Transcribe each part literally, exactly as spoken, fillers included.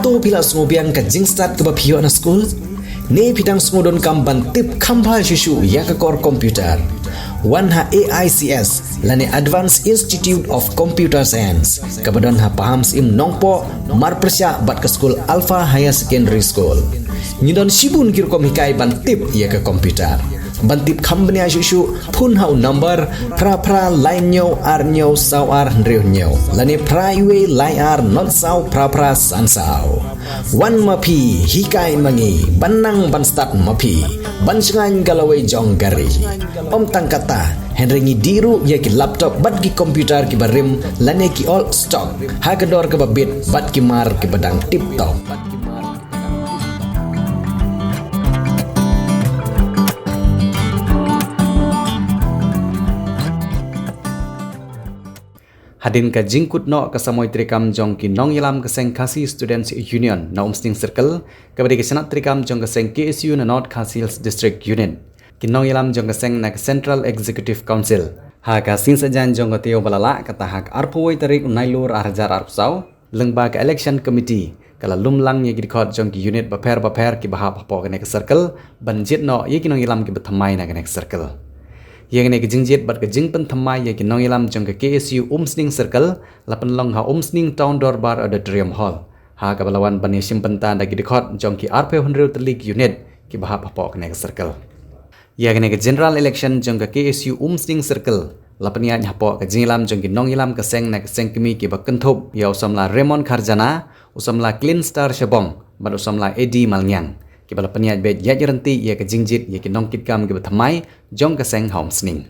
To phi la sngewbiang ka jingstad kaba phi ïoh na skul? Ne phi dang sngewdonkam ban tip kham bha shuh shuh ïa ka kor computer? Wan ha A I C S lane Advanced Institute of Computer Science kaba don ha Pahamsyiem Nongpoh, marpyrshah bad ka skul Alpha Higher Secondary School. Ngi don shibun ki rukom hikai ban tip ïa ka computer. Ban tip kham bniah shuh shuh, phone ha u number phra phra lai hynñiew ar hynñiew saw ar hynriew hynñiew lane phra wei lai ar not saw phra phra san saw. Wan ma phi, hikai ma ngi, ban nang ban stad ma phi, ban shngaiñ ka lawei jong ka ri. Ym tang katta, hynrei ngi dih ruh ïa ki laptop bad ki computer kiba rim lane ki old stock ha ka dor kaba bit bad ki mar kiba dang tip top. Hadien ka jingkut noh ka samoi treikam jong ki nongïalam ka seng Khasi Students Union na Umsning Circle, kaba dei ka shnat treikam jong ka seng K S U na North Khasi Hills District Unit, ki nongïalam jong ka seng na ka Central Executive Council, ha ka sngi Saitjaiñ jong ka taïew ba la lah, kata ha ka arphew wei tarik u Nailur ar hajar arphew saw, lyngba ka election committee ka la lum lang ïa ki dkhot jong ki unit bapher bapher kiba hap hapoh kane ka circle ban jied noh ïa ki nongïalam kiba thymmai na kane ka circle. Ïa kane ka jingjied bad ka jingpynthymmai ïa ki nongïalam jong ka K S U Umsning Circle la pynlong ha Umsning Town Dorbar Auditorium Hall, ha kaba la wan ban ïashim bynta da ki dkhot jong ki arphew hynriew tylli ki unit kiba hap hapoh kane ka circle. Ïa kane ka general election jong ka K S U Umsning Circle la pynïaid hapoh ka jingïalam jong ki nongïalam ka seng na ka seng kmie kiba kynthup ïa u samla Raymond Kharjana, u samla Clean Star Shabong bad u samla A D Malngiang, kiba la pynïaid beit ïaid ryntih ïa ka jingjied ïa ki nongkitkam kiba thymmai jong ka seng ha Umsning.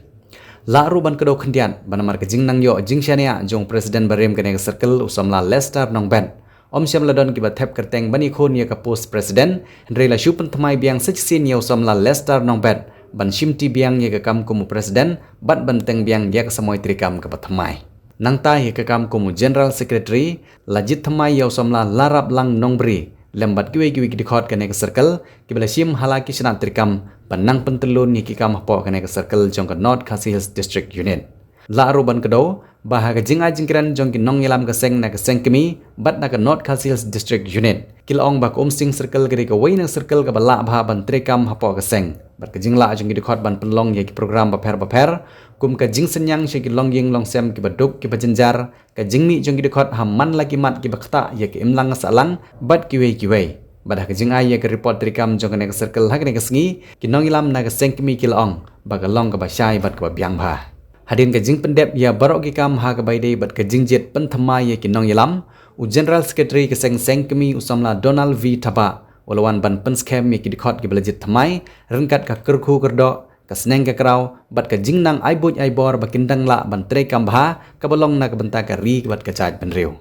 Lah ruh ban kdew khyndiat ba namar ka jingnang ïoh jingshaniah jong u president barim kane ka circle u samla Lester Nongbet, ym shym la don kiba thep kyrteng ban ïakhun ïa ka post president, hynrei la shu pynthymmai biang sa shisien ïa u samla Lester Nongbet ban shimti biang ïa ka kam kum u president bad ban teng biang ïa ka samoi treikam kaba thymmai. Nangta ïa ka kam kum u general secretary la jied thymmai ïa u samla Laraplang Nongbri lem bad kiwei kiwei ki dkhot kane ka circle kiba la shim ha la ki shnat treikam ban nang pyntyllun ïa ki kam hapoh kane ka circle jong ka North Khasi Hills District Unit. Lah ruh ban kdew ba ha ka jingai jingkren jong ki nongïalam ka seng na ka seng kmie bad na ka North Khasi Hills District Unit ki la ong ba ka Umsning Circle ka dei kawei na ka circle kaba lah bha ban treikam hapoh ka seng, bad ka jinglah jong ki dkhot ban pynlong ïa ki program bapher bapher kum ka jingsynñiang sha ki longïing longsem kiba duk kiba jynjar, ka jingmih jong ki dkhot ha man la ki mat kiba ktah ïa ka imlang sahlang bad kiwei kiwei. Bad ha ka jingai ïa ka report treikam jong kane ka circle ha kane ka sngi, ki nongïalam na ka seng kmie ki la ong ba ka long kaba shai bad kaba biang bha. Hadien ka jingpyndep ïa baroh ki kam ha kaba ïadei bad ka jingjied pynthymmai ïa ki nongïalam, u general secretary ka seng seng kmie u samla Donald V Thabah u la wan ban pynskhem ïa ki dkhot kiba la jied thymmai ryngkat ka kyrkhu kyrdoh, ka sneng ka kraw bad ka jingnang ai buit ai bor ba kin dang lah ban treikam bha kaba long na ka bynta ka ri bad ka jaitbynriew.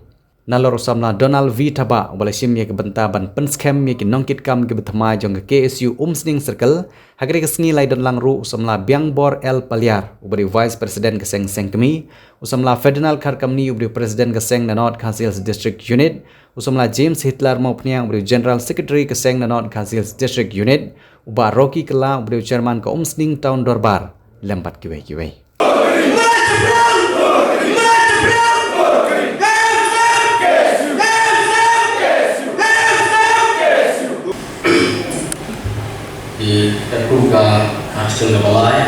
Nalor u samla Donald V Thabah uba la shim ïa ka bynta ban pynskhem ïa ki nongkitkam kiba thymmai jong ka K S U Umsning Circle, ha kane ka sngi la ïadon lang ruh u samla Biangbor L Paliar uba dei u vice president ka seng seng kmie, u samla Ferdinand Kharkamni uba dei u president ka seng na North Khasi Hills District Unit, u samla James Hitler Mawphniang uba dei u general secretary ka seng na North Khasi Hills District Unit, u bah Rocky Kylla uba dei u chairman ka Umsning Town Dorbar, lem bad kiwei kiwei. Ki katkum ka Article kaba lai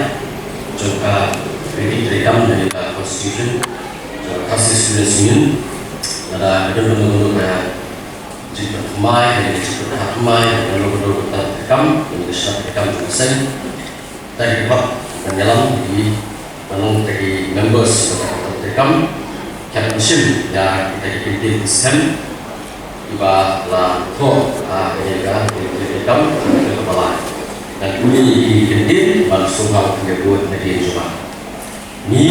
jong ka Treikam lane ka Constitution jong ka Khasi Students Union, lada ka don kano kano ka jingpynthymmai, ka jingpynthymmai, kano kano ka treikam, kano ka treikam jong ka seng, ta ki hok ban ïalam, ki ban long ta ki members ba ka treikam, ki ban shim ïa kita ki kyntien ki sem kiba la thoh ha kane ka treikam kaba lai. Ngan kylli ïa ki kyntien ban sngewbha pynïabud na ki jong nga. Ngi,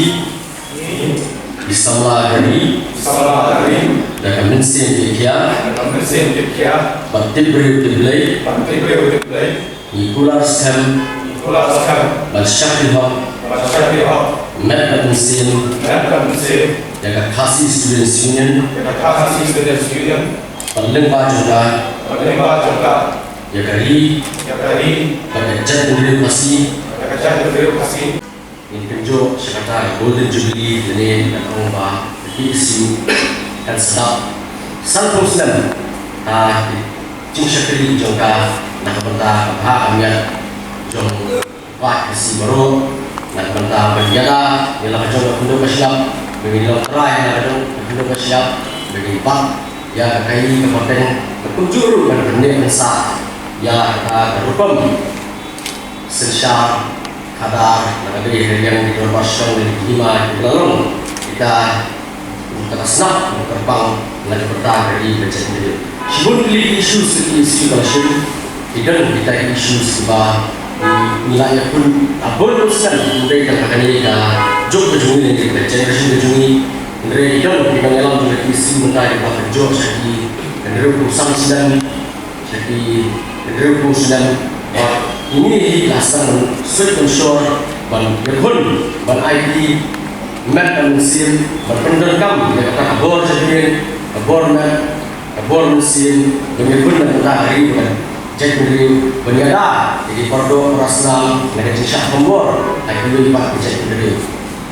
ngi samla ka ri, samla ka ri, da ka mynsiem jingkhia, da ka mynsiem jingkhia, bad tip briew tip Blei, bad tip briew tip Blei. Ngi kular skhem, ngi kular skhem, ban shakri hok, ban shakri hok, met bad mynsiem, met bad mynsiem, ïa ka Khasi Students Union, ïa ka Khasi Students Union, bad lyngba jong ka, bad lyngba jong ka, ïa ka ri, ïa ka ri, bad ka jaitbynriew Khasi, ïa ka jaitbynriew Khasi. Ngin kynjoh sha kata ka Golden Jubilee lane ngan ong ba ka K S U kan sdang sanphew snem ka jingshakri jong ka na ka bynta ka bha ka miat jong ka Khasi baroh, na ka bynta ban ïada ïa la ka jong ka khyndew ka shyiap, ba ngin long trai na ka jong ka khyndew ka shyiap, ba ngin bat ïa ka khaii ka pateng, ka kumjuh ruh ban pynneh pynsah ïa ka rukom synshar khadar, na ka dei ha ïing ki dorbar shong, ki hima, ki la long kita, kita ka snap kyrpang na ka bynta ka ri ka jaitbynriew. Shibun tylli ki issues ki issues ba la shim, ki don kita ki issues kiba ngi la ïakhun ha bun bun snem, hynrei tang ha kane ka juk ka jong ngi, ka generation ka jong ngi, hynrei ki don kiba ngi ïalam jong ki issues mynta kiba kynjoh sha ki hynriewphew san snem, sha ki hynriewphew snem. Bad kine hi la sdang ban suit ban shor, ban ïakhun, ban aiti met bad mynsiem, ban pyndonkam ïa kata ka bor jingim, ka bor met, ka bor mynsiem, ban ïakhun na ka bynta ka ri bad ka jaitbynriew, ban ïada ïa ki paradoh parasnam na ka jingshah thombor ha kiwei pat ki jaitbynriew.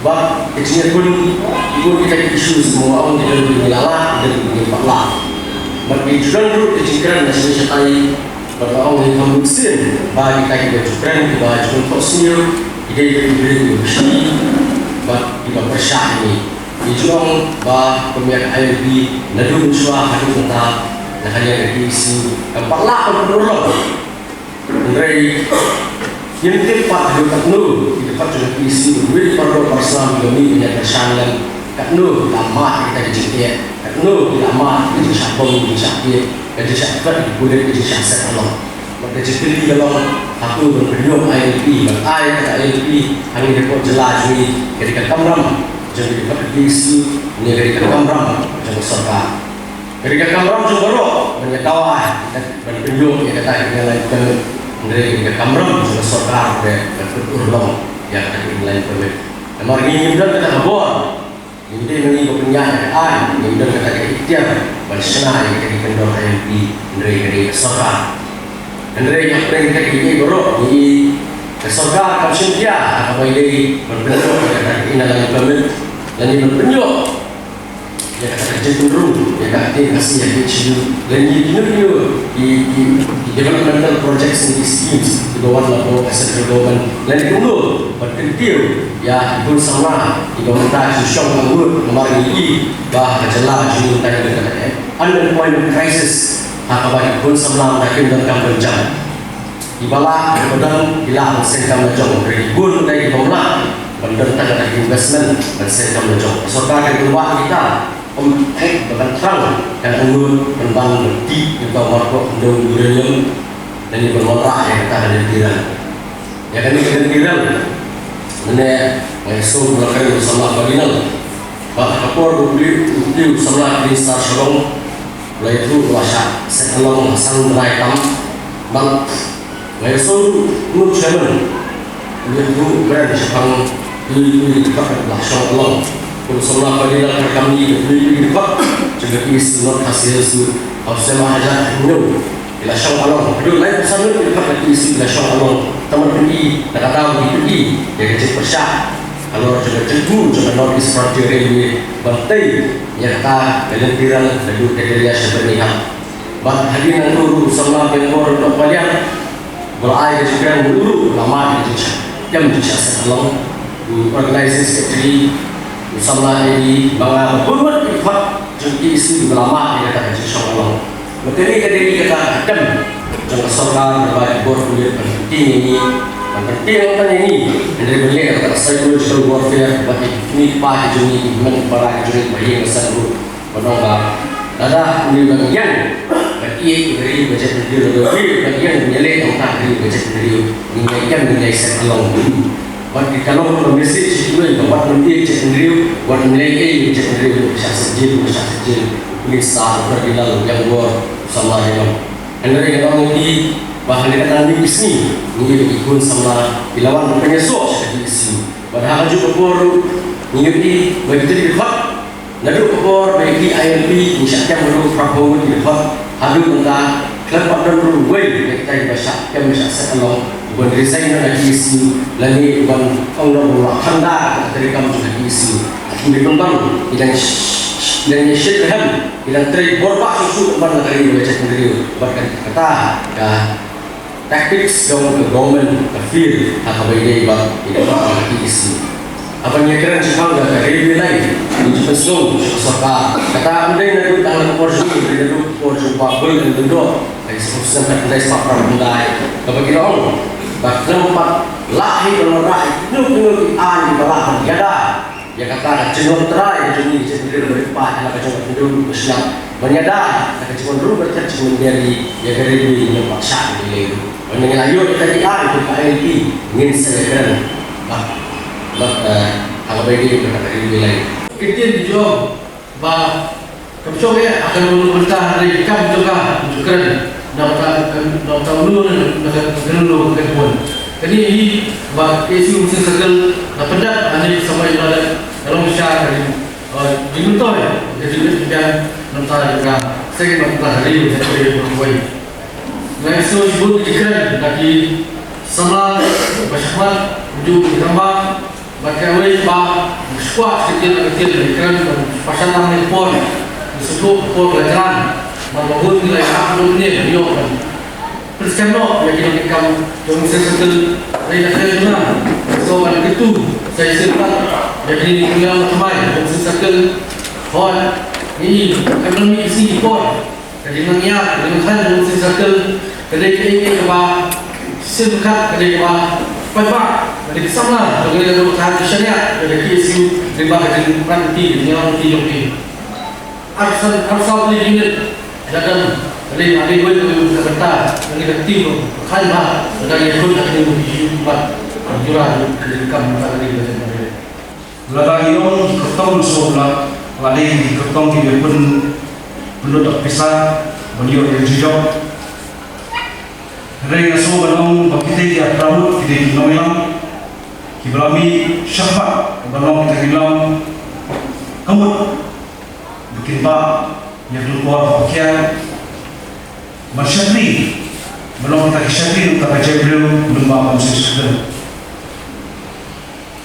Bad ka jingïakhun, ki bun kita ki issues, kumba nga ong, ki don kiba ngi la lah, ki don kiba ngi pat lah. Bad ki ju don ruh ki jingkren na shane shatai, bad nga ong hi kham mynsiem ba kita kiba ju kren, kiba ju thohsniew, ki dei ki briew kiba pyrshah, bad kiba pyrshah ïa ngi. Ngi ju ong ba ka miat I L P naduh mynshuwa haduh mynta, na ka liang ka K S U, kam pat lah ban pynurlong. Hynrei ngim tip pat haduh katno ki dkhot jong ka K S U, kiwei ki paradoh parasnam kiba mih ban ïa kyrshan lem, katno ki la mad ïa kita ki jingeh, katno ki la mad ïa ka jingshah bom, jingshah kiew, ka jingshah threat ki pulit, ka jingshah set along. Bad ka jingkylli ka long, hato ban pynïoh I L P, ban ai kata I L P ha ngi hapoh jylla jong ngi, ka dei ka kamram jong ki dkhot ka K S U ne ka dei ka kamram jong ka sorkar? Ka dei ka kamram jong baroh ban ïa dawa, ban pynïoh ïa kata ka Inner Line Permit. Hynrei ka dei ka kamram jong ka sorkar ban pynurlong ïa kata ka Inner Line Permit. Namar ngi ngim don kata ka bor, ngim dei ma ngi ba pynïaid ïa ka aiñ, ngim don kata ka iktiar ban shna ïa kata ka kyndon I L P, hynrei ka dei ka sorkar. Hynrei hapdeng kita kiei kiei baroh ngi i ka sorkar kam shim khia ha kaba ïadei ban pynïoh ïa kata ka Inner Line Permit lane ban pynïoh ïa kata ka jingpynrung ïa ka ktien Khasi ha K H U, lane kino kino ki, ki, ki developmental projects ne ki schemes kiba wan na ka central government, lane kumno ban kyntiew ïa ki khun samla kiba mynta ki shong angnud, namar ngi i ba ha ka jylla jong ngi mynta ki don kata ka unemployment crisis ha kaba ki khun samla mynta kim don kam ban jam. Kiba lah, kiba don, ki lah ban seng kam la jong, hynrei ki bun dei ki bym lah ban don tang kata ka investment ban seng kam la jong. Ka sorkar ka dei ban wad ïa kita, ym theh ba kan thrang ka angnud pynban ban dih ïa uta u marpoh khyndew uranium, lane ban wanrah ïa kata ka lynti rel. Ïa kane ka lynti rel, mynne nga ïasngewthuh ba la kren u samla Ferdinand. Bad ha ka por ba u kli, u kli u samla Clean Star Shillong, u la ïathuh ba la shah set along ha san bnai tam. Bad nga ïasngewthuh u chairman, u ïathuh u kren shaphang kiwei kiwei ki dkhot ba la shong along. Kum u samla Ferdinand ka kam ni kiwei kiwei ki dkhot jong ka K S U North Khasi Hills, u Hafsema Hajar Hynñiew. Ki la shong along, haduh laiphew san ngut ki dkhot ka K S U ki la shong along. Tang ban pyni na ka daw ba ki pyni ïa ka jingpyrshah halor jong ka jingthmu jong ka North East Frontier Railway ban tei ïa kata ka lynti rel naduh Titerian sha Byrnihat. Bad hadien nangta ruh u samla Biangbor Nongpaliat ba la ai ka jingkren, u ruh u la mad ïa ka jingshah kem, jingshah set along. U organizing secretary, u samla Eddie, ma nga, bad bun bun ki dkhot jong ka K S U ba la mad ïa kata ka jingshong along. Bad kane ka dei kata ka attempt jong ka sorkar bad ki bor pulit ban pyntieng ïa ngi, ban pyntieng tang ïa ngi, hynrei ban leh kata ka psychological warfare bad ki kmie ki kpa ki jong ngi, ki hynmen ki para ki jong ngi, ba ïeng ba sem ruh, ban ong ba lada ngi ban ïeng ban ïeit ïa ka ri ka jaitbynriew, lada ngi ban ïeng ban ïaleh tang ha ka ri ka jaitbynriew, ngin ïai kem, ngin ïai set along. Bad ka long ka message sha kiwei ba wat nym ïeit jaitbynriew, wat nym leh ei ïa jaitbynriew, shah set jel, shah set jel. Minister u Ferdinand Biangbor, u samla jong ngi. Hynrei nga ong ïa phi ba ha kane ka tang ka sngi ngi ïohi ba ki khun samla ki la wan ban pynïasoh sha ka K S U. Bad ha kajuh ka por ruh ngi ïohi ba ki dkhot, naduh ka por ba ki I L P ki shah kem ruh, phraphew ngut ki dkhot, haduh mynta khlem pat don ruh uwei na kita kiba shah kem, shah set along, uban resign na ka K S U lane uban ong ba u la phanda ka treikam jong ka K S U. Ki nongpynbang ki dang sh- sh- dang ïa shit rhem, ki dang trei bor bak shuh shuh ban la ka ri ba ka jaitbynriew. Bad kata ka tactics jong ka government ka fail ha kaba ïadei bad ki dang bak ki issue. Haba ngi ïakren shaphang ka railway line, ngi ju pynsngew sha ka sorkar, kata ym dei naduh ka la ka por jong ngi, ym dei naduh ka por jong u Bah Bul Lyngdoh. Ka issue ka issue ka issue ka issue kaba ki la ong ba khlem pat lah hi ka la rah hi kino kino ki aiñ kiba lah ban ïada ïa kata ka jingwan trai jong ngi, jingwan trai ba ri paid na ka jong ka khyndew ruh ka shyiap ban ïada na ka jingwan ruh ka jingwan ïa ka ri, ïa ka ri ngi, ngi pat shah ngi lei ruh. Ban ngi la ïoh ïa ka ri ai ruh ka I L P ngin sa ïakren. Ba ba eh, ha kaba ïadei bad ka ri ngi lei. Ki ktien ki jong ba kam shong eh, ha kano kano ka bynta, hynrei kam jong ka, kam jong ka, na ka, na ka, na ka, na ka, na ka, na ka bun. Kane hi ba K S U Mawsynram Circle na pyndat hangne samla ïa la da ka long sha ka jing, eh, jingmyntoi ka jingmyntoi na bynta jong ka seng bad na bynta ka ri, ka ri ka ri. Nga ïohsngew shibun ki jingkren na ki samla ba shakhmat, ju ki namba, bad kawei ba shuwa shi ktien na ktien, ki kren ba sha tang ne por, ki sngewthuh por ka la jlan, bad ba bun ki la ïa hap lut ne ïoh ban pynskhem noh ïa ki nongtrei kam jong Mawsynram Circle. Dei na ka jong nga, so ban kyntu sa shisien pat ïa kine ki nongtrei kam jong Mawsynram Circle. Hooid, ngi, kan nang mih ki sngi ki por. Ka jingnang ïa, ka jingnang khan jong Mawsynram Circle ka dei kaei kaei kaba shisien khat ka dei kaba paidbah, ka dei ki samla jong ngi, ka dei ka thaiñ ka shaniah ka dei K S U, dei ba ka jingpynti, ka jingïalam pynti jong ki. Arphew san, arphew saw tylli ki unit la dang, ka dei, ka dei wei ka dei ka bynta, ka dei ka kti ka khlaiñ bha, ka dang ïakhun ha kine ki issue bad ka jura ka dei ka kam ka dei ka jingpynti. Lada ngi ong ki kyrtong, shu la, la dei ki kyrtong kiba pyn, pynlut da ka pisa ban ïoh ïa ka jingïoh. Hynrei nga shu ban ong ba kitei ki arphew ki dei ki nongïalam kiba la mih shakhmat ban long kita ki nongïalam, ka mut ba kin bah ïa ka lyngkor kaba khia ban shakri, ban long kita ki shakri na ka bynta ka jaitbynriew lyngba ka Mawsynram Circle.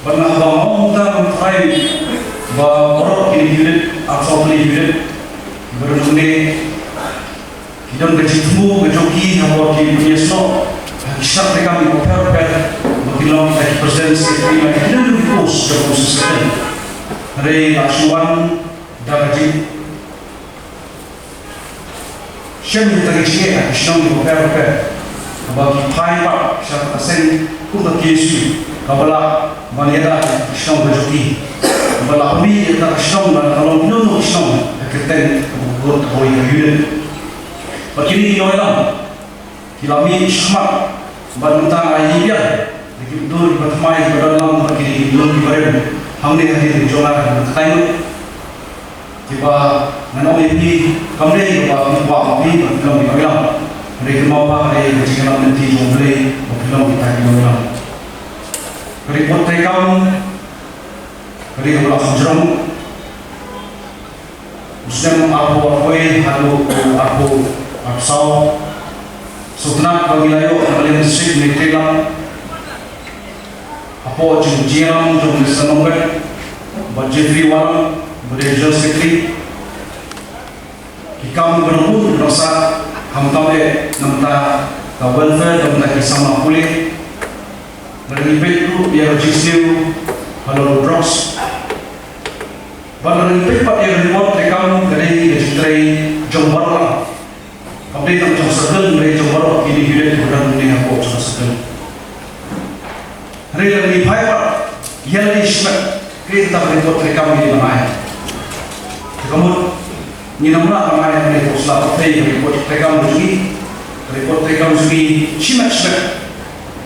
Bad nga haba nga ong kumta, ngam tharai ba baroh kine ki unit, arphew saw tylli ki unit kiba don hangne, ki don ka jingthmu ka jong ki ha kaba ki pynïasnoh ha ki shnat treikam kiba pher bapher, ba kin long kita ki president, secretary, la ki don ki post jong ka Mawsynram Circle. Hynrei la shu wan da ka jing shem ïa kita ki jingeh ha ki shnong kiba pher bapher, kaba ki phai pat sha ka seng kum ka K S U kaba lah ban ïada ïa ki shnong ka jong ki, kaba lah ban mih ïa kita ki shnong, lada ka long kino kino ki shnong ha ka kyrteng kaba kut kawei ka unit. Bad kine ki nongïalam ki la mih shakhmat bad mynta nga ïohi biang da ki mutdur kiba thymmai kiba don lang bad kine ki mutdur kiba rem hangne hadien ka jong nga, ka kyntait ngut. Kiba ngan ong ïa phi, kam dei ba phi kwah ba phi, ba phi long ki nongïalam. Hynrei kumba ka dei ka jingïalam lynti jong U Blei ba phi long kita ki nongïalam. Ka report treikam ka dei kaba la kham jrong. U snem arphew arphew wei haduh arphew arphew saw, sngewtynnat ba ngi la ïoh na Balang District ne trei lang hapoh jong ka jingïalam jong u Minister Nongbet bad Jeffrey Warang ba dei General Secretary. Ki kam kiba nongbun kiba nongsan, khamtam eh na bynta ka welfare, na bynta ki samla pule. Lada ngi peit ruh ïa ka jingsniew halor drugs, bad lada ngi peit pat ïa ka report treikam, ka dei ka jingtrei jong baroh lang. Kam dei tang jong circle, ka dei jong baroh kine ki unit kiba don hangne hapoh jong ka circle. Hynrei lada ngi phai pat ïa lade shimet, kaei kata ka report treikam ngi dei ban ai? Te ka mut ngin ym lah ban ai hangne hapoh sla pyrthei ka report treikam jong ngi. Ka report treikam jong ngi shimet shimet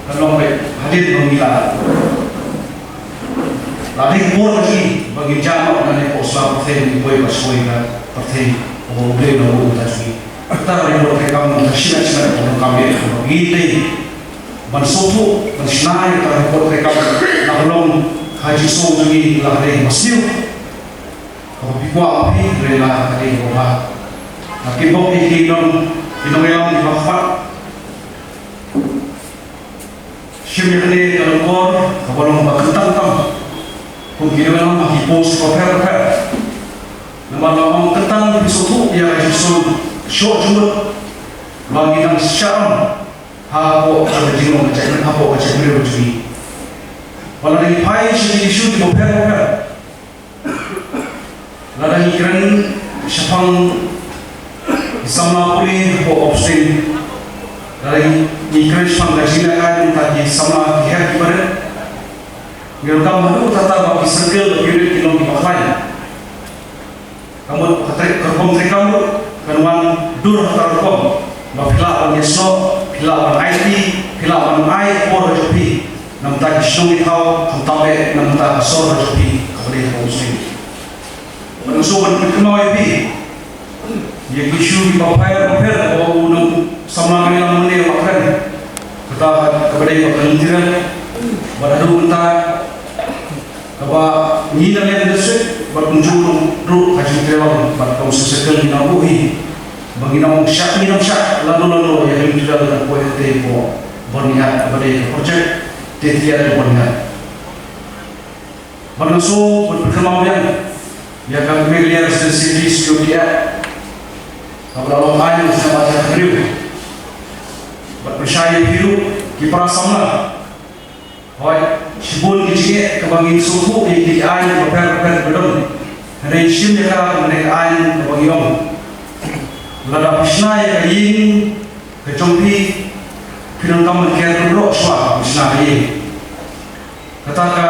kan long beit hadien ba ngi la, la dei ka por jong ngi ba ngin jah noh nangne hapoh sla pyrthei, ngin poi pat sha kawei ka pyrthei kaba U Blei u la buh mynta jong ngi. Kata ka report treikam ka shimet shimet ka long, kam dei ba ngi dei ban sngewthuh, ban shna ïa ka report treikam, la ka long ha jingsngew jong ngi, la ka dei kaba sniew. Kaba phi kwah phi, hynrei la ka dei kaba bha. Nga kynmaw ïa ki nong, ki nongïalam kiba khmat. Shim ïa kane ka lyngkor kaba long ba kyntang tam. Kum ki nongïalam ha ki Post bapher bapher. Namar nga ong tang phi sngewthuh ïa ka jingsngew shoh jingmut ba ngi dang shah ram hapoh ka jinglong ka jingmut, hapoh ka jingmut jong ngi. Ba lada ngi phai sha ki issue ki bapher bapher, lada ngi kren shaphang ki samla pule hapoh Upstream, lada ngi kren shaphang ka jingleh ai mynta ki samla ki heh ki barit, ngi ruh kam haduh katta ba ki circle ba ki unit ki long kiba khlaiñ. Ka mut ka trei, ka rukom treikam ruh kan wan dur ha ka rukom ba phi lah ban ïasnoh, phi lah ban aiti, phi lah ban ai por ha jong phi na bynta ki shnong ki thaw, khamtam eh na bynta ka sor ha jong phi kaba dei ka Upstream. Bad nga sngewbha ban pynkynmaw ïa phi ïa ki issue kiba pher bapher ba u nong samla Nongïalam mynne u la kren. Kata kaba dei bad ka lynti rel bad haduh mynta kaba ngi na Liang District bad kumjuh ruh ka Jingtreilang bad Council Circle ngi nang buh hi ba ngi nang shah, ngi nang shah lano lano ïa ka Jingtreilang ka poi hangtei hapoh Byrnihat kaba dei ka project Tetiar Byrnihat. Bad nga sngewbha ban pynkynmaw biang ïa ka Meghalaya Resident Safety Security Act kaba la long aiñ ha u snem ar hajar khathynriew. Bad pyrshah ïa phi ruh ki para samla. Hooid, shibun ki jingeh kaba ngin sngewthuh ïa ki aiñ bapher bapher kiba don. Hynrei shim ïa ka ban leh aiñ kaba ngi ong. Lada phi shna ïa ka ïing ka jong phi, phi donkam ban ker kynroh shuwa ban shna ka ïing. Kata ka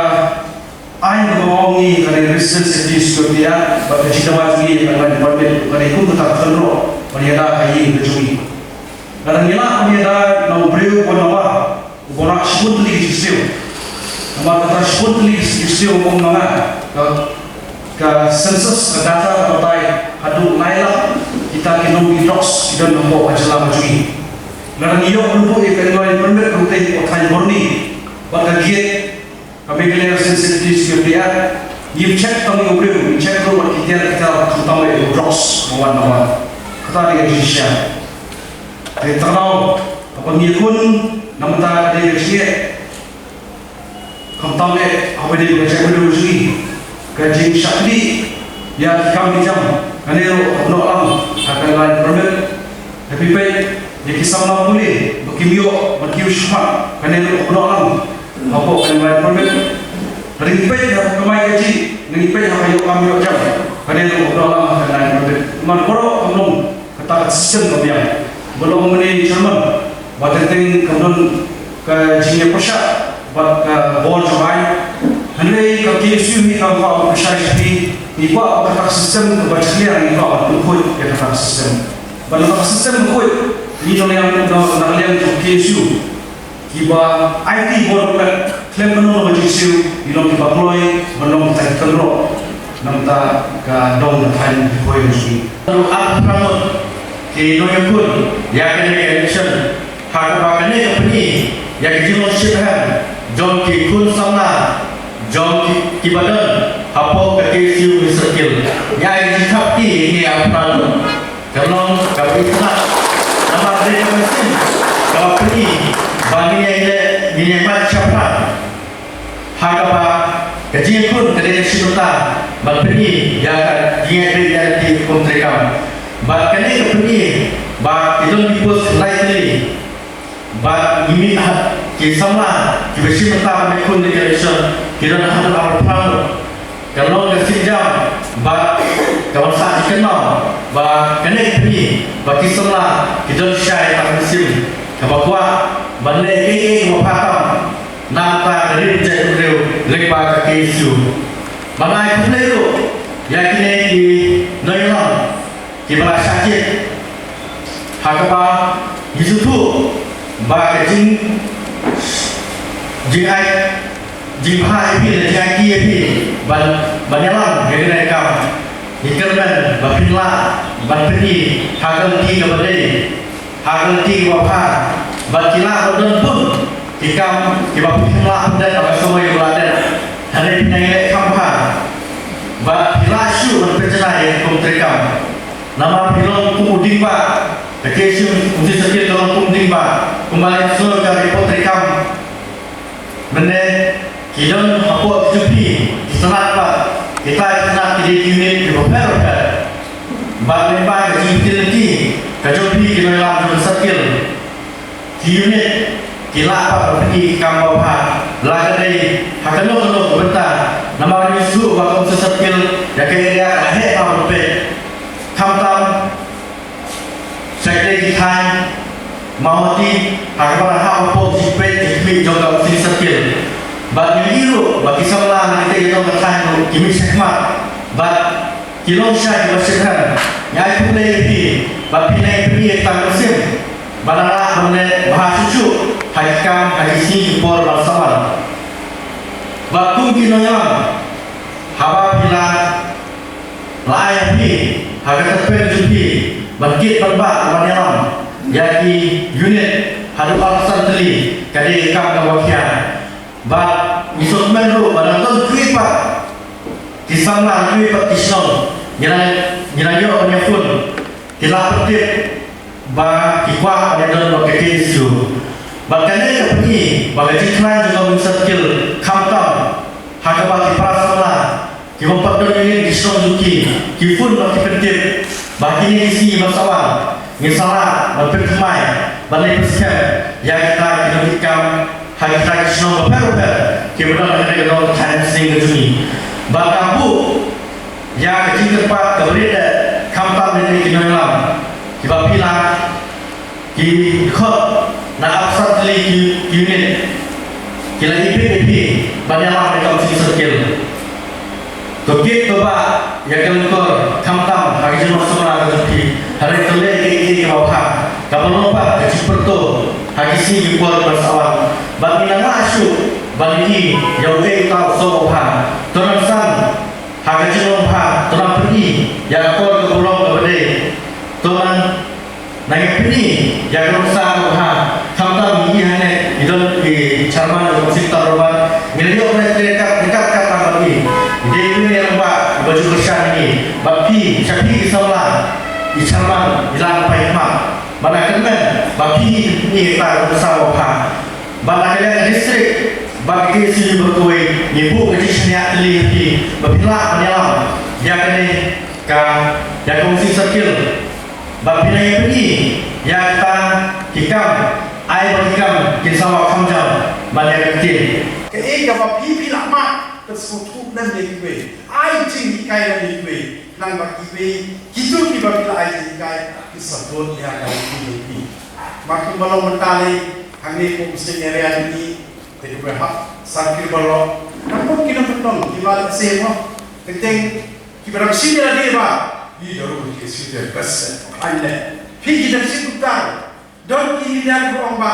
aiñ kaba ong ngi ka dei Resident Safety Security Act bad ka jingdawa jong ngi ïa ka line permit ka dei kum kata ka kynroh ban ïada ka ïing ka jong ngi. Lada ngi lah ban ïada na u briew uba nabar, uba rah shibun tylli ki jingsniew. Namar kata shibun tylli ki jingsniew, ong ma nga, ka, ka census, ka data ka batai haduh lai lak kita ki nongdie drugs ki don hapoh ka jylla ka jong ngi. Lada ngi ïoh ban buh ïa ka line permit hangtei hapoh thaiñ Byrni bad ka gate ka Meghalaya Resident Safety Security Act, ngim check tang ïa u briew, ngim check ruh bad ki tiar ki tar, khamtam eh ïa u drugs ba wan nabar. Kata dei ka jingshisha. Te tang daw haba ngi ïakhun na bynta ka dei ka jingeh, khamtam eh haba dei ka jingeh, ka jingeh ka jingshakri ïa ki kam ki jam, kane ruh ka dohlang ha ka line permit. Haba phi peit ïa ki samla pule ba kim ïoh ban kiew shakhmat, kane ruh ka dohlang hapoh ka line permit. Lada ngi peit ha ka kamai kajih, lada ngi peit ha ka ïoh kam ïoh jam, kane ruh ka dohlang ha ka line permit. Namar baroh kam long kata ka system ka biang. Ba long mynne chairman ba teng teng kam don ka jingïapyrshah bad ka bor jong aiñ. Hynrei ka K S U hi kam kwah ban pyrshah sha phi, ngi kwah ba kata ka system kaba jakhlia ngi kwah ban pynkhuid ïa kata ka system. Bad na kata ka system khuid ngi na liang, na, na liang jong K S U kiba aiti bor bad khlem kano kano ka jingsiew, ngi long kiba kloi ban long kita ki kynroh na bynta ka dong ka thaiñ ka khoi ka jong ngi. Ar phra ngut ki nongïakhun ïa kane ka election, ha kaba kane ka pyni ïa ka jinglong shitrhem jong ki khun samla jong ki, kiba don hapoh ka K S U Circle. Ïa ka jingthap kti ïa kine ar phra ngut ka long kaba itynnad, namar dei ka mynsiem kaba pyni ba ngin ïai leh, ngin ïai mad shaphrang. Ha kaba ka jingïakhun ka dei ka shi bynta ban pyni ïa ka jingïaid ïaid lynti rukom treikam. Bad kane ka pyni ba ki don ki post lai tylli. Bad ngi mih ha ki samla kiba shi bynta ban ïakhun ïa ka election ki don haduh ar phra ngut. Ka long ka sienjam bad ka wan sah jingkynmaw ba kane ka pyni ba ki samla ki don shai tang ka mynsiem kaba kwah ban leh kiei kiei kaba bha tam na ka bynta ka ri bynta jaitbynriew lyngba ka K S U. Bad nga ai khublei ruh ïa kine ki nongïalam kiba la shah jied ha kaba ngi sngewthuh ba ka jing, jingai, jingbha ïa phi, la jingai ki ïa phi ban, ban ïalam ïa kane ka kam. Ngi kyrmen ba phin lah ban pyni ha ka lynti kaba dei, ha ka lynti kaba bha, bad ki lah ban don bun ki kam kiba phin lah ban dei ha ka samoi kaba la dei. Hynrei phin ïaleh kham bha bad phi lah shuh ban pynjanai ïa ka kum treikam. Namar phi long kum u dieng bah, ka K S U Council Circle ka long kum u dieng bah, kumba la ïathuh ka report treikam. Mynne ki don hapoh ki jong phi ki tnat bad Kita ki tnat ki dei ki unit kiba pher bapher. Bad lyngba ka jingpyni ka jong phi ki nongïalam jong ka circle, ki unit ki lah pat ban pyni ki kam babha, la ka dei ha kano kano ka bynta. Namar ngi sngewthuh ba ka Umsning Circle ïa ka area ka la heh bha ban peit. Khamtam sa ka dei ki thaiñ Mawhati, ha kaba la hap hapoh ka jingpeit ka jingmih jong ka Umsning Circle. Bad ngi ïohi ruh ba ki samla na kitei ki thaiñ ruh ki mih shakhmat bad ki long shai kiba shitrhem. Ngi ai khublei ïa phi ba phi nang pyni ïa ka mynsiem ba nang lah ban leh bha shuh shuh ha ki kam ha ki sngi ki por ban sa wan. Bad kum ki nongïalam, haba phi la, la ai ha phi ha ka tyrpeng jong phi ban kit ban bah ban ïalam ïa ki unit haduh arphew san tylli, ka dei ka kam kaba khia. Bad ngi sngewkmen ruh ba nang don kiwei pat ki samla, kiwei pat ki shnong, ngi la, ngi la ïoh ban ïa phone, ki la pyntip ba ki kwah ban ïadon bad ka K S U. Bad kane ka pyni ba ka jingkhlaiñ jong ka Umsning Circle, khamtam ha kaba ki para samla kiba pat don ïa ki shnong jong ki, ki phone bad ki pyntip ba kine ki sngi ba sa wan ngin sa lah ban pynthymmai, ban leit pynskhem ïa kita ki nongkitkam ha kita ki shnong bapher bapher kiba don ha kane ka dong thaiñ Umsning ka jong ngi. Bad ka buh ïa ka jingkyrpad kaba rit eh, khamtam ïa ki nongïalam kiba phi la, ki khot na arphew san tylli ki, ki unit, ki la ïapeit ïa phi ban ïalam ïa ka Umsning Circle. To kit to bah ïa ka lyngkor, khamtam ha ka jingmut samla ka jong phi, hynrei to leh ïa kaei kaei kaba bha, kaba long pat ka jingpyrto ha ki sngi ki por kiban sa wan. Bad ngi nang lah shuh ban ïohi ïa uei uta u soh uba bha. To nang san ha ka jinglong bha, to nang pyni ïa ka por ka burom kaba dei. To nang, nang pyni ïa ka nuksa kaba bha. Khamtam ngi ïohi hangne ngi don i chairman jong ka Umsning Town Robot, ngi la ïoh ban ïa kat kat kat tang bad i. Ngi dei i rangbah iba ju kyrshan ïa ngi. Bad phi, sha phi ki samla, i chairman i la paidbah, bad nga kyrmen ba phi ngi pyni ïa ka nuksa kaba bha. Bad na ka liang ka district bad ka K S U baroh kawei, ngi buh ka jingshaniah tylli ha phi ba phi lah ban ïalam ïa kane ka, ïa ka Umsning Circle. Bad phi nang ïa pyni ïa kita ki kam, ai ba ki kam kin sa wah kham jam ban ïa ka ktien. Kaei kaba phi, phi lah mad, pynsngewthuh lem ïa kiwei, ai jinghikai lem ïa kiwei, khnang ba kiwei kito kiba phi la ai jinghikai kin sa bud ïa ka lynti jong phi. Mar kumba long mynta lei hangne hapoh Umsning area jong ngi, te kiba hap san ki baroh, nang bun ki nongkyndong kiba lehse mo, teng teng kiba dang shin ïa lade ba i da ruh ki shu te best. Ai leh phi ki dang shin kumta. Don ki leader kiba ong ba,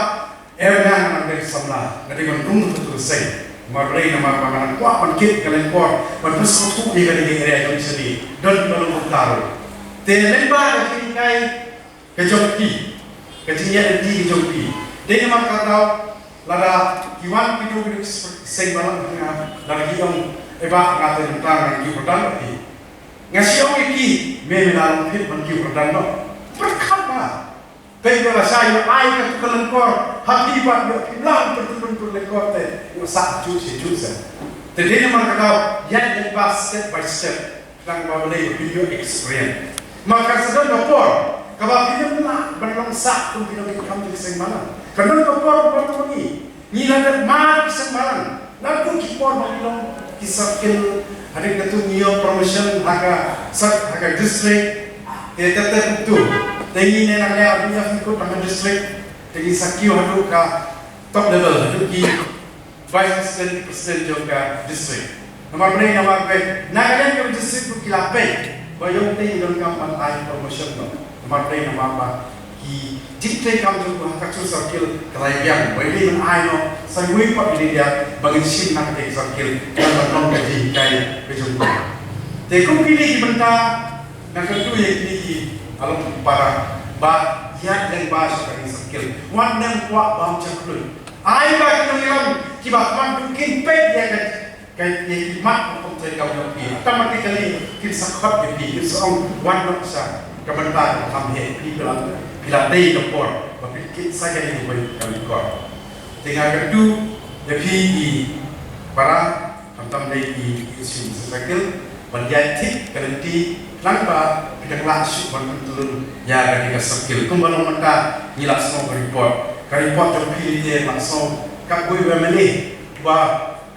em, ngan nang dei samla, nga dei ban rung katu ka seng. Namar balei? Namar ba nga nang kwah ban kit ka lyngkor, ban pynsngewthuh ïa kane ka area jong ngi shane. Don kiba long kumta ruh. Te lyngba ka jinghikai ka jong phi, ka jingïaid lynti ka jong phi, dei namar kata lada ki wan ki dei ki seng balang ha nga, lada ki ong, eh bah, nga te mynta ngan kiew kyrdan bad phi. Nga shu ong ïa ki, me, me la long fit ban kiew kyrdan noh. Pyrkhat bha. Peit ba lashai ïoh ai katu ka lyngkor ha phi bad ïoh phi lang pynpynpynpyn lyngkor te ïoh sah juh sha juh sha. Te dei namar kata ïaid lyngba step by step. Khnang ba balei ba phin ïoh experience. Ma ka sa don ka por kaba phin ym lah ban long sah kum ki nongkitkam jong ki seng balang. Ka don ka por ba ngi, ngi la dep mad ki seng balang. Naduh ki por ba ngi long ki circle, hadien kata ngi ïoh promotion ha ka sub, ha ka district. Te, te, te, tu. Te ngi ne nang leh arphew kut ha ka district. Te ngi sa kiew haduh ka top level, haduh ki vice president, president jong ka district. Namar balei? Namar ba na ka liang ka district ruh ki la peit ba ïoh te ngi donkam ban ai promotion noh. Namar balei? Namar ba ki jingtrei kam jong u ha ka Umsning Circle ka la ïeng, ba ïa dei ban ai noh sa iwei pat ïa dei ba ngin shim na ka Umsning Circle, ban ban long ka jinghikai ka jong u. Te kum kine ki bynta, nga kyntu ïa kine ki, ah, long para ba ïaid lyngba sha ka Umsning Circle. Wat nym kwah bam jaklut. Ai ba ki nongïalam kiba kwah ban kin peit ïa ka Ka, ïa ki mat ba kum trei kam jong phi, automatically kin sa khot ïa phi, kin sa ong, wan noh sha ka bynta kaba kham heh, phi la, phi la dei ka por ba phin kit sa kane kawei ka lyngkor. Te nga kyntu ïa phi ki para, khamtam dei ki, ki Umsning Circle, Ban ïaid thik ka lynti, khnang ba phi dang lah shuh ban pyntlun ïa kane ka circle. Kumba long mynta ngi la sngew ka report. Ka report jong phi te la sngew katwei u MLA, ba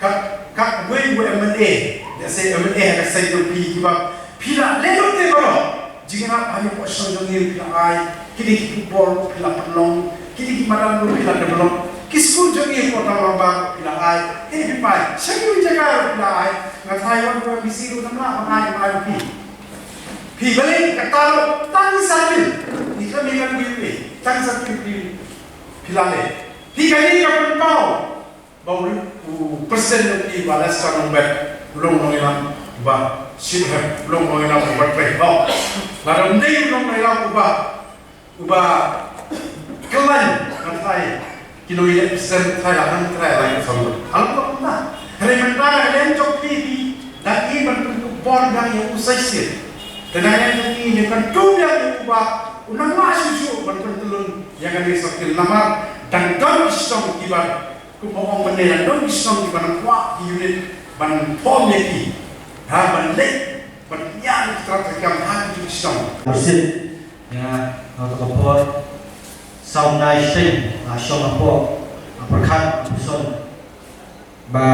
kat, katwei u MLA, lehse MLA ha ka side jong phi, kiba phi la leh lut te baroh. Jingïarap ha ki por shnong jong ngi phi la ai, kine ki football phi la pynlong, kine ki madan ruh phi la develop, ki skul jong ngi por tang lang ba phi la ai, eh phi pai, sha ki jaka ruh phi la ai, nga tharai wan ko MDC ruh nam lah ban ai, ban ai phi. Phi balei kata ruh tang sa phi, ni khlem ïa ka phi, tang sa phi phi, phi la leh. Phi kane ka pynpaw ba u, u president jong phi ba Lester Nongbet u long nongïalam uba shitrhem, u long nongïalam uba trei. Ba lada um dei u long nongïalam uba, uba khlaiñ, nga tharai ki nongïalam president tharai la nang tharai la nang song. Alam ba kumta. Hynrei mynta ka liang jong phi phi dang ïa ban pynkup bor biang ïa u sa shisien. Te dang ïa ban ïa ban tu biang ïa uba u nang lah shuh shuh ban pyntlun ïa kane ka circle namar dang don ki shnong kiba Kumba ong mynne, la don ki shnong kiba nang kwah ki unit ban form ïa ki, ha, ban leh, ban ïa ki trei treikam ha ki shnong. Mursien, ïa, ha kato ka por, saw nai shteng, la shong hapoh, ha pyrkhat, ha pyrshon. Ba,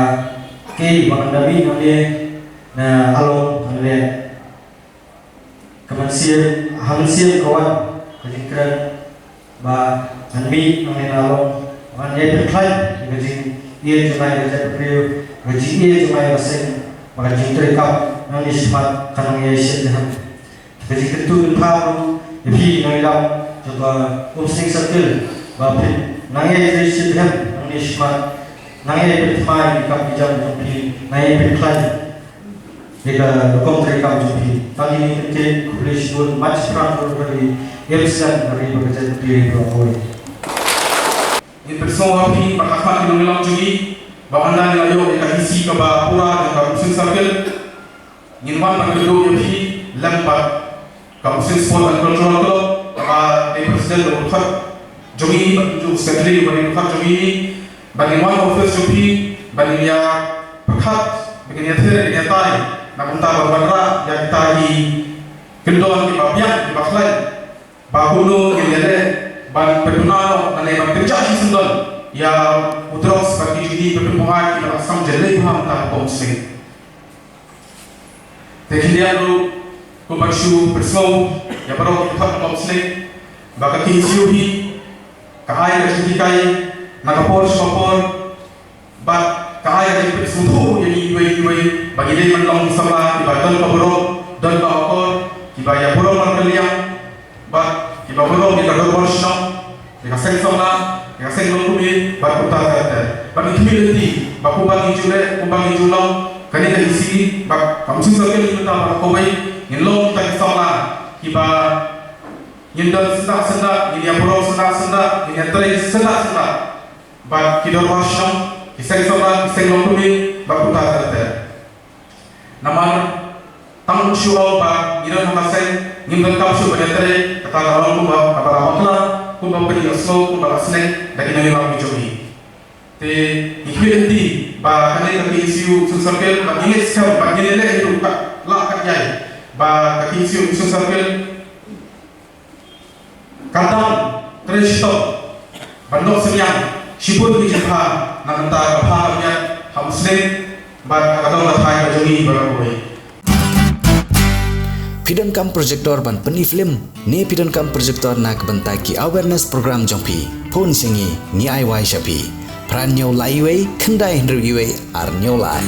ki, ba kan da mih, nangne, na, along, nangne. Ka mynsiem, ha mynsiem ka wan, ka jingkren, ba ngan mih nangne na long, ba ngan ïai pynkhlaiñ, ïa ka jingïeit jong nga ïa ka jaitbynriew, ka jingïeit jong nga ïa ka seng, ba ka jingtreikam, nangne shakhmat, ka nang ïai shit jaham. Ka jingkyntu kynpham, ïa phi nongïalam, jong ka Umsning Circle, ba phin, nang ïai shit jaham, nangne shakhmat, nang ïai pynthymmai, ïa ka kam ïa jam jong phi, nang ïai pynkhlaiñ. Ïa ka rukom treikam jong phi. Tang ïa kine ki kyntien khublei shibun, mad shaphrang ruh ïa ka ri, ïa ka seng ka ri bad ka jaitbynriew baroh kawei. Ngin pynsngew ha phi bad ha khmat ki nongïalam jong ngi, ba mynta ngi la ïoh ïa ka E C kaba pura jong ka Umsning Circle. Ngin wan ban kynduh ïa phi lem bad ka Umsning Sport and Cultural Club, kaba dei president bad u dkhot jong ngi, bad u secretary bad u dkhot jong ngi, bad ngin wan office jong phi, bad ngin ïa pyrkhat, bad ngin ïa ther, ngin ïa tai, na kumta ban wanrah ïa kita ki kyndon kiba biang, kiba khlaiñ, ba kumno ngin ïa leh ban pynduna noh lane ban kynjah shisyndon ïa u drugs bad ki jingdih pynpynpoi kiba la sdang jyllei bha mynta ha Umsning. Te khyndiat ruh, kumba shu pynsngew ïa baroh ki dkhot na Umsning, ba ka K S U hi ka ai ka jinghikai na ka por sha ka por, bad ka ai ka jingpynsngewthuh ïa ngi iwei iwei ba ngi dei ban long ki samla kiba don ka burom, don ka akor, kiba ïaburom markylliang, bad kiba burom ïa ka dorbar shnong, ïa ka seng samla, ïa ka seng longkmie, bad kumta ter ter. Bad ngi khmih lynti ba kumba ngi ju leh, kumba ngi ju long, kane ka E C bad ka Umsning Circle mynta baroh kawei, ngin long kita ki samla kiba ngin don syndah syndah, ngin ïaburom syndah syndah, ngin ïatrei syndah syndah. Bad ki dorbar shnong, ki seng samla, ki seng longkmie, bad kumta ter ter. Namar tang shu ong ba ngi don ha ka seng, ngim donkam shuh ban ïatrei, kata ka long kumba kaba la bakla, kumba phi ïohsngew, kumba la sneng da ki nongïalam ki jong ngi. Te ngi khmih lynti ba kane ka K S U Umsning Circle, ba ngi ngeit skhem ba ngin ïaleh haduh katba lah katba ïai, ba ka K S U Umsning Circle kan dang trei shitom ban noh synñiang shibun ki jingpha na ka bynta ka bha ka miat ha Umsning bad ha ka dong ka thaiñ ka jong ngi baroh kawei. Phi donkam projector ban pyni film ne phi donkam projector na ka bynta ki awareness program jong phi? Phone sha ngi, ngi ai wai sha phi. Phra hynñiew lai wei, khyndai hynriew wei, ar hynñiew lai.